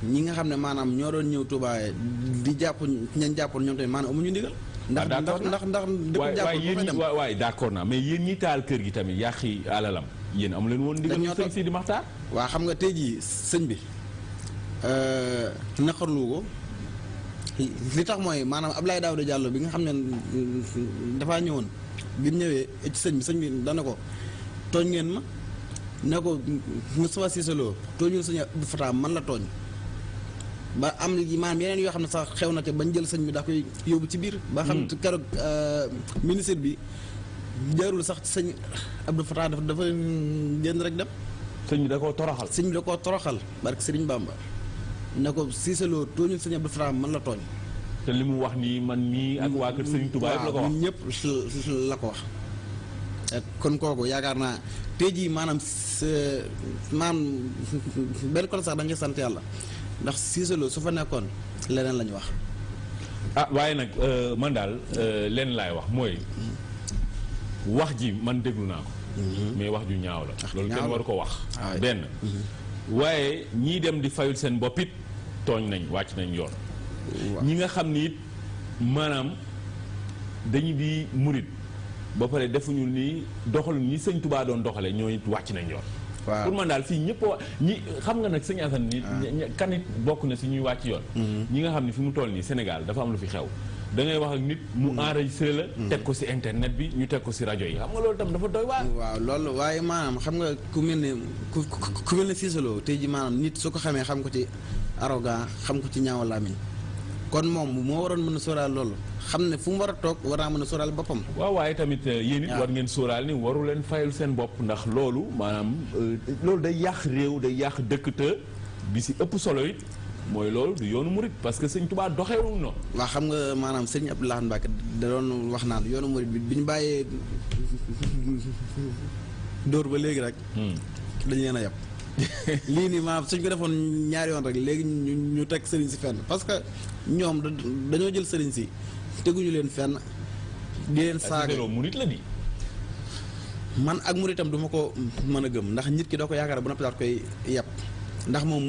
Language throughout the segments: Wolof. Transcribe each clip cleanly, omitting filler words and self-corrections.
ñi nga xam ne maanaam ñoo doon ñëw Touba di jàpp ñañ jàppoon ñoom tamit maanaam amuñu ndigal. ndax dëkk jàpp waaye d'accord naa mais yéen ñi taal kër gi tamit yàqi alalam yéen amu leen woon ndigal ñu sëñ Sidi Maxtaar. waaw xam nga tey jii sëñ bi naqarlu ko li tax mooy maanaam Abdoulaye Daouda Diallo bi nga xam ne dafaa ñëwoon bi mu ñëwee ci sëñ bi dana ko tooñ ngeen ma ne ko Moustapha Cissé Lo tooñul sëñ Abdou Fatah man la tooñ ba am maanaam yeneen yoo xam ne sax xew na ca bañ jël sëñ bi daa koy yóbbu ci biir ba xam keroog ministre bi jaarul sax sëñ Abdou Fatah dafa génn rek dem sëñ bi da koo toroxal sëñ bi da koo toroxal barke Sëriñ Bamba ne ko Cissé Lo tooñul sëñ Abdou Fatah man la tooñ te li mu wax nii man mii ak waa kër Sëriñ Touba yëpp la ko wax ñëpp la ko wax kon kooku yaakaar naa tey jii maanaam benn kon sax da nga sant yàlla ndax Cissé Lo su fa nekkoon leneen la ñu wax. waaye nag man daal leen laay wax mooy wax ji man déglu naa ko. mais wax ju ñaaw la. loolu kenn waru ko wax. benn waaye ñii dem di fayul seen bopp it tooñ nañ wàcc nañ yoon. ñi nga xam ni it maanaam dañu di murit ba pare defuñu ni doxalu ni sëñ Touba doon doxale ñoo it wàcc nañ yoon. waaw pour man daal fii ñëpp ñi xam nga nag sëñ Assane nit kan it bokk na si ñuy wàcc yoon. ñi nga xam ne fi mu toll nii Sénégal dafa am lu fi xew. da ngay wax ak nit mu enregistré la. teg ko si internet bi ñu teg ko si rajo yi xam nga loolu tam dafa doy waar. waaw loolu waaye maanaam xam nga ku mel ne Cissé Lo tey ji maanaam nit su ko xamee xam ko ci arrogant xam ko ci ñaaw làmmiñ kon moom moo waroon mën a sóoraal loolu xam ne fu mu war a toog war naa mën a sóoraal boppam. waaw waaye tamit yéen it war ngeen sóoraal ni waru leen fayal seen bopp ndax loolu maanaam loolu day yàq réew day yàq dëkk te bi si ëpp solo it mooy loolu du yoonu murit parce que sëñ Touba doxewul noonu. waaw xam nga maanaam sëñ Abdou Lahad Mbacké da doon wax naan yoonu murit bi ñu bàyyee dóor ba léegi rek. dañ leen a yab. lii nii maanaam suñ ko defoon ñaari yoon rek léegi ñu teg sëriñ si fenn parce que ñoom dañoo jël sëriñ si teguñu leen fenn di leen saaga murit la di man ak muritam du ma ko mën a gëm ndax nit ki doo ko yaakaar bu noppi daat koy yàpp ndax moom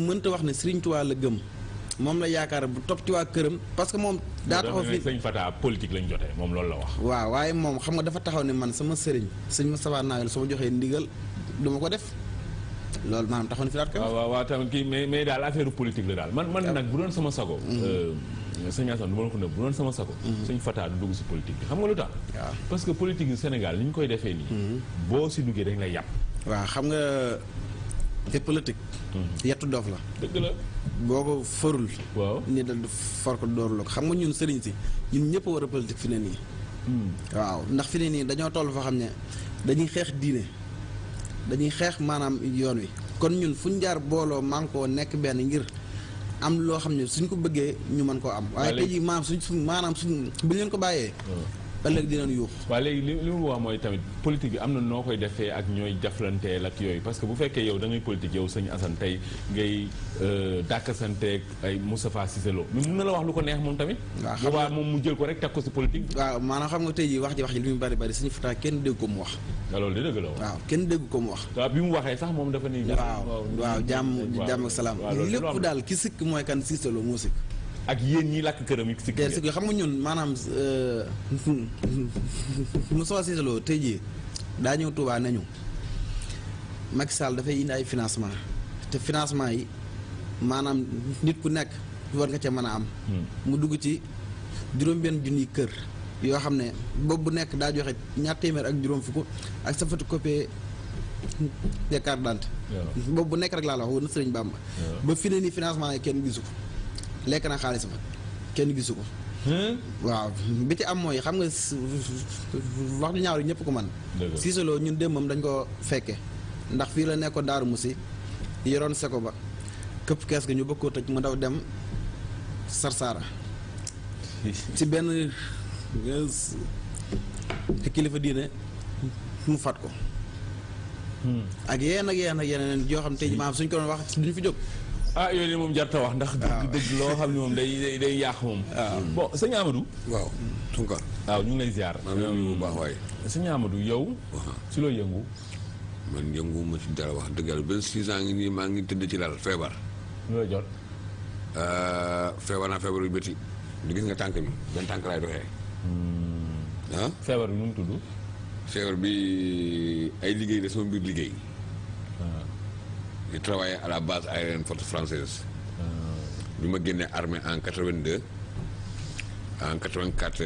mënta wax ne Sëriñ Tuubaa la gëm moom la yaakaar bu topp ci waa këram parce que moom daa taxaw fi sëñ Fata politique lañ jotee moom loolu la wax waaw waaye moom xam nga dafa taxaw ne man sama sëriñ sëñ Moustapha Nawel su ma joxee ndigal du ma ko def loolu maanaam taxoon fi daal ko waaw tamit kii mais daal affaire politique la daal man nag bu doon sama sago sëñ Assane du ma la ko nëbb bu doon sama sago sëñ Fata du dugg si politique bi xam nga lu tax parce que politique yu Sénégal ni ñu koy defee nii boo si duggee dañ lay yàpp waaw xam nga te politique yettu doof la dëgg la boo ko farul waaw ni dal for ko dóor la ko xam nga ñun sëriñ si ñun ñëpp a war a politique fi ne nii waaw ndax fi ne nii dañoo toll foo xam ne dañuy xeex diine dañuy xeex maanaam yoon wi kon ñun fu ñu jaar booloo man koo nekk benn ngir am loo xam ne suñ ko bëggee ñu mën koo am waaye tey jii maanaam suñ bu leen ko bàyyee ëllëg dinañ yuux waaw léegi li mu wax mooy tamit politique bi am na noo koy defee ak ñooy jaflanteel ak yooyu parce que bu fekkee yow da ngay politique yow sëñ Assane tey ngay dàkkasanteeg ay Moustapha Cissé Lo mais mun na la wax lu ko neex moom tamit waaw xam boobaa moom mu jël ko rek teg ko si politique bi waaw maanaam xam nga tey jii wax ji li mu bari bari suñu Fata kenn dégg ko mu wax loolu di dëgg la waaw kenn dégg ko mu wax waaw bi mu waxee sax moom dafa ni waaw jàmm ak salaam lépp daal ki sikk mooy kan Cissé Lo moo sikk ak yéen ñi làkk këram yi sikk xam nga ñun maanaam Moustapha Cissé Lo tey jii daa ñëw Touba nañu Macky Sall dafay indi ay financement te financement yi maanaam nit ku nekk war nga ca mën a am mu dugg ci juróom-benn junniy kër yoo xam ne boobu bu nekk daa joxe ñaar téeméer ak juróom fukk ak sa photocopie de carte d'identité boobu bu nekk rek laa la wax woon na Sëriñ Bamba ba fi ne nii financement yi kenn gisu ko lekk na xaalis ba kenn gisu ko waaw bi ci am mooy xam nga wax du ñaaw ñëpp ko man Cissé Lo ñun démbam dañ ko fekke ndax fii la nekkoon Daaru Musi yoroon seko ba këpp kees ga ñu bëgg koo tëj mu daw dem Sarsara ci benn kilifa diine mu fat ko ak yeneen yoo xam tey ji maanaam suñ ko doon wax duñu fi jóg yooyu de moom jarta wax ndax dëgg loo xam ne moom day yàq moom bon sëñ Amadou waaw Tunkar waaw ñu ngi lay ziar maa ngi bu baax waaye sëñ Amadou yow si loo yëngu man yëngu ma ci dara wax dëgg yàlla benn 6 ans ngi nii maa ngi tëdd ci lal feebar loo jot feebar naa feebar yu bëti du gis nga tànk bi benn tànk laay doxee. feebar bi nu mu tudd. feebar bi ay liggéey la sama mbir liggéey. j'ai travaillé à la base aérienne force française. bi ma génnee armée en 82. en 84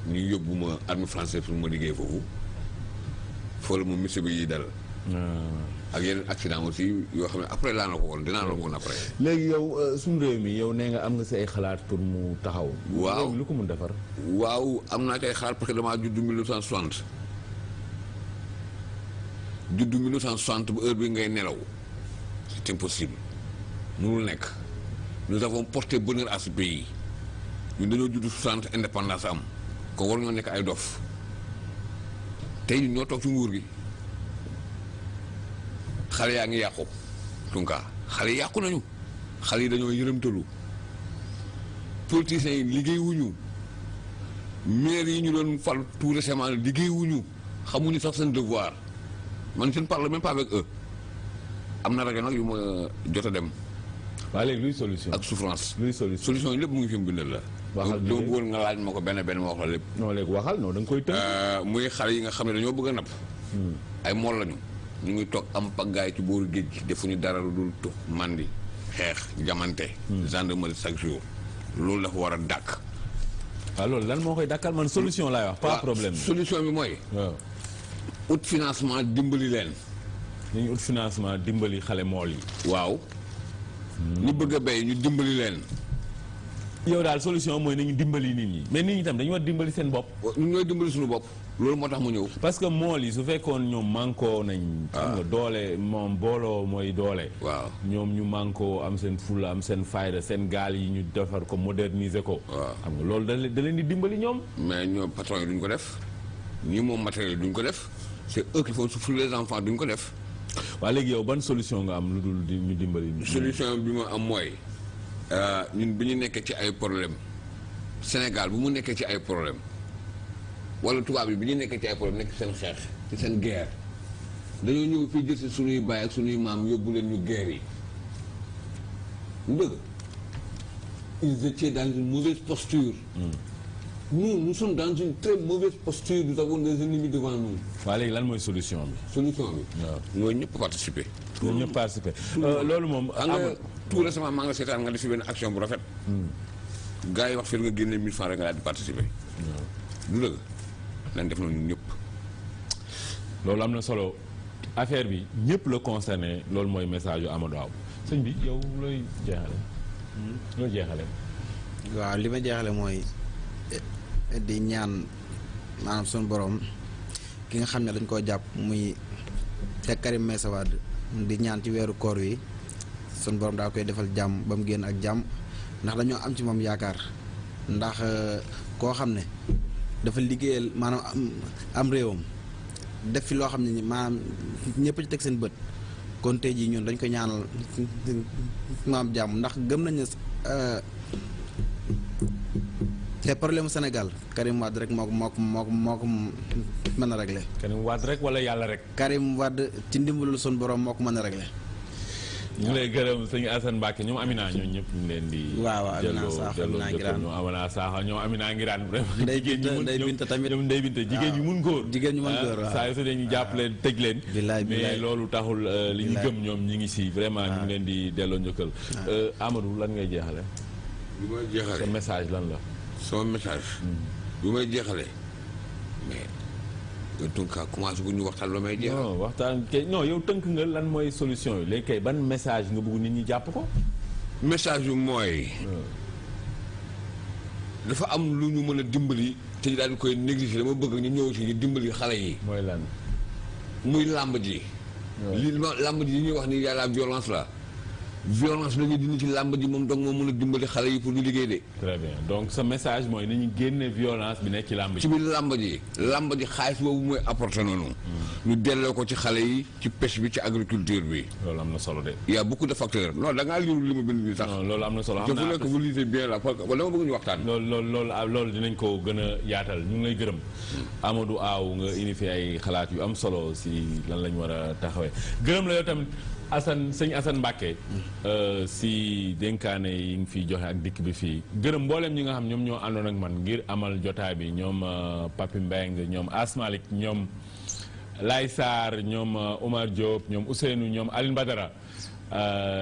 ñu yóbbu ma armée française pour ma liggéey foofu la moom monsieur bi yi dal. ak yeneen accident aussi yoo xam ne après laa na ko woon dinaa la ko woon après. léegi yow suñu réew mi yow nee nga am nga si ay xalaat pour mu taxaw. waaw lu ko mun defar. waaw am naa kay xalaat parce que damaa juddu 1960. juddu 1960 ba heure bi ngay nelaw c'est impossible mënul nekk. nous avons porté bonheur à ce pays ñun dañoo juddu 60 indépendance am kon war ñoo nekk ay dof tey ñun ñoo toog ci nguur gi. xale yaa ngi yàqu Tunka xale yi yàqu nañu xale yi dañoo yërëmtalu politiciens yi liggéey wuñu maire yi ñu doon fal tout récemment liggéey wuñu xamuñu sax seen devoir man je ne parle même pas avec eux am na rajo nag yu ma jot a dem. waaw léegi luy solution. ak souffrance. luy solution yi lépp mu ngi fi mu bindal la. waxal doo bëggoon nga laaj ma ko benn ma wax la lépp. non léegi waxal non da nga koy tënk. muy xale yi nga xam ne dañoo bëgg a napp. ay mool lañu. ñu ngi toog am paggaay ci booru géej gi defuñu dara lu dul tux mandi xeex jamante. gendarmerie chaque jour loolu dafa war a dàkk. waaw loolu lan moo koy dàkkal man solution laay wax. pas problème solution bi mooy. waaw. ut financement dimbali leen. dañuy ut financement dimbali xale mool yi. waaw. ñu bëgg a béy ñu dimbali leen. yow daal solution mooy nañu dimbali nit ñi mais nit ñi tam dañu war dimbali seen bopp. ñun ñooy dimbali suñu bopp. loolu moo tax mu ñëw. parce que mool yi su fekkoon ñoom mànkoo nañ. xam nga doole moom booloo mooy doole. waaw ñoom ñu mànkoo am seen fulla am seen fayda seen gaal yi ñu defar ko moderniser ko. waaw xam nga loolu da leen di dimbali ñoom. mais ñoom patron yi duñ ko def ñi moom matériel yi duñ ko def c'est eux qui font souffrir les enfants duñ ko def. waaw léegi yow ban solution nga am lu dul di ñu dimbali. solution bi ma am mooy ñun bi ñu nekkee ci ay problème Sénégal bu mu nekkee ci ay problème wala tubaab yi bi ñu nekkee ci ay problème nekk seen xeex ci seen guerre dañoo ñëw fii jël si suñuy baay ak suñuy maam yóbbu leen ñu guerre yi mu dëgg ils étaient dans une mauvaise posture. Nous sommes dans une très mauvaise posture, nous avons des ennemis devant nous. waaw léegi lan mooy solution bi. solution bi. waaw mooy ñëpp participer. ñoom ñëpp participer. loolu moom. xam nga tout récemment maa nga seetaan nga def si benn action bu rafet. gars yi wax fii nga génne 1000 francs rek nga daal di participer. du dëgg nañ def na ñun ñëpp. loolu am na solo affaire bi ñëpp la concerné loolu mooy message yu Amadou Aw sëñ bi yow looy jeexale. looy jeexale. waaw li ma jeexale mooy. di ñaan maanaam suñu borom ki nga xam ne dañ koo jàpp muy Karim Meïssa Wade di ñaan ci weeru koor wi suñu borom daa koy defal jàmm ba mu génn ak jàmm ndax dañoo am ci moom yaakaar ndax koo xam ne dafa liggéeyal maanaam am réewam def fi loo xam ne maanaam ñëpp ci teg seen bët kon tey jii ñun dañ ko ñaanal maam jàmm ndax gëm nañ ne te problème Sénégal Karim Wade rek moo ko mën a réglé. Karim Wade rek wala yàlla rek. Karim Wade ci ndimbalul sun borom moo ko mën a réglé. ñu ngi lay gërëm sëñ Assane Mbacke ñoom Amina ñooñu ñëpp ñu leen di. waaw Amina Sakho Amina Ngiraan ñoom Amina Sakho ñoom Amina Ngiraan vraiment. Ndeye Binta tamit ñoom Ndeye Binta jigéen ñi mun góor. jigéen ñi mun góor waaw saa yu su dee ñu jàpp leen tëj leen. mais loolu taxul li ñu gëm ñoom ñi ngi si vraiment ñu ngi leen di delloo njëkkal. Amadou lan ngay jeexale. li may jeexale sa message lan la. sama message. bi may jeexalee mais yow Tunka commencé bu ñu waxtaan la may jeexal. non waxtaan kay non yow tënk nga lan mooy solution yi léegi kay ban message nga bëgg nit ñi jàpp ko. message bi mooy. dafa am lu ñu mën a dimbali te daal di koy négliger dama bëgg ñu ñëw ci ñu dimbali xale yi. mooy lan. muy làmb ji. li làmb ji yi ñuy wax ni y a la violence là. violence la ñuy dindi ci làmb ji moom donc moo mën a dimbali xale yi pour ñu liggéey de. très bien donc sa message mooy nañu génne violence bi nekk ci làmb ji. ci biir làmb ji xaalis boobu mooy apporté noonu. ñu delloo ko ci xale yi ci pêche bi ci agriculture bi. loolu am na solo de. y a beaucoup de facteurs non da ngaa liiru li ma bind bi sax. non loolu am na solo je voulais que vous lisez bien là parce que dama bëgg ñu waxtaan. loolu dinañ ko gën a yaatal ñu ngi lay gërëm. Amadou Aw nga indi fi ay xalaat yu am solo si lan lañ war a taxawee gërëm la yow tamit sëñ Assane Mbacke si dénkaane yi nga fiy joxe ak dikk bi fii gërëm mboolem ñi nga xam ñoom ñoo àndoon ak man ngir amal jotaay bi ñoom Papi Mbeng ñoom Asmalik ñoom Lay Sarr ñoom Omar Diop ñoom Ousseynou ñoom Aline Badara